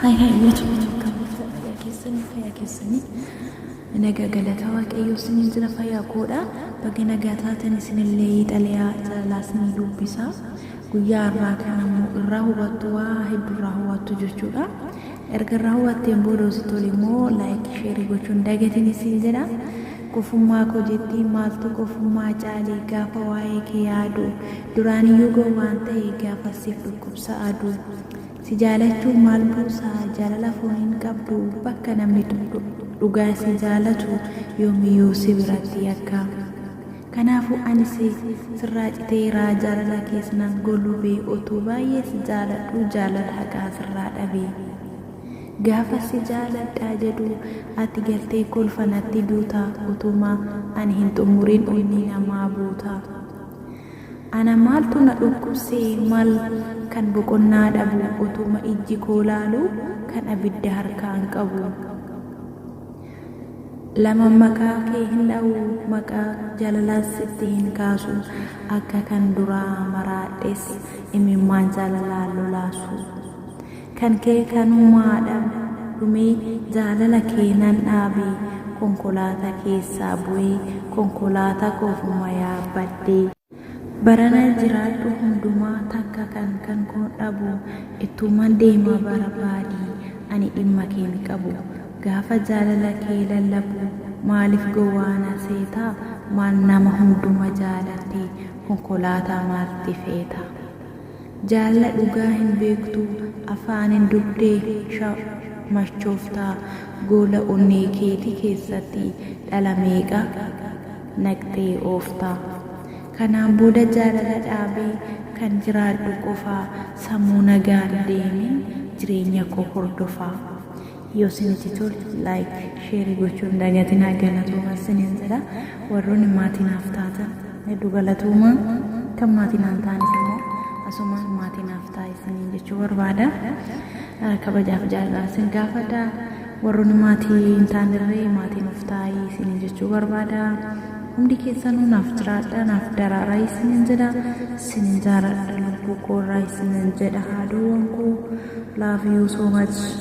Hai hai guutummaa akkam jirtan nagaa keessanii fayyaa keessanii nagaa galata waaqayyoo isiniin jira fayyaa koodha baga nagaa taatan isinillee xalayaa jaalalaa isinii dubbisa guyyaa irraa kan ammoo irraa hubattu waa hedduu irraa hubattu jechuudha erga irraa hubatteen booda si tole immoo laayikii sheerii gochuun dagatiin isin jedha qofummaa koo jetti maaltu qofummaa caalee gaafa waa'ee kee yaadu duraaniyyuu gowwaan ta'e gaafa siif dhukkubsa aduu Si jaalachuun maal buusa jaalala fooniin qabdu bakka namni dhugaa si jaalatu yoomiyyuu si biratti yakka. Kanaafuu ani si sirraa citeera jaalala kees nan golube otuu baay'ee si jaaladhuu jaalala haqaa sirraa dhabe. Gaafa si jaaladha jedhu ati galtee kolfa natti duuta utuma ani hin xumurin onnee namaa buuta. Ana maaltu na dhukkubse maal kan boqonnaa dhabu otuma ijji koo laalu kan abidda harkaan qabu. 2 maqaa kee hin dhawu maqaa jaalalaas sitti hin kaasu akka kan duraa maraadhes imimmaan jaalalaa lolaasu. Kan kee kanumaa dhumee jaalala kee nan dhaabe konkolaata keessaa bu'ee konkolaataa koofuma yaabbadhe. Barana jiraadhu hundumaa takka kan kan koo dhabu ittuman deema barbaadi ani dhimma keen qabu gaafa jaalala kee lallabu maalif gowwaa na seeta maal nama hunduma jaalatte konkolaataa maalti feeta. Jaalala dhugaa hin beektu afaanin dugdee machoofta goola onnee keeti keessatti dhala meeqa naqxee oofta. Kanaan booda jaalala dhaabee kan jiraadhu qofa sammuu nagaan deemen jireenya koo hordofa. Yoo isinitti tole like share gochuu hin dagatinaa galatooma isiniin jedha. Warroonni maatii naaf taatan hedduu galatooma. Kan maatii naan taanis immoo asumaan maatii naaf ta'a isiniin jechuu barbaada. Kabajaaf jaalala isin gaafadha. Warroonni maatii hin taanerree maatii nuuf taa'ii isiniin jechuu barbaada. Hundi keessanuu naaf jiraadha naaf daraaraa isiniin jedha. Isinin jaaladha lubbuu koorraa isiniin jedha haadhoowwan koo. Love you so much.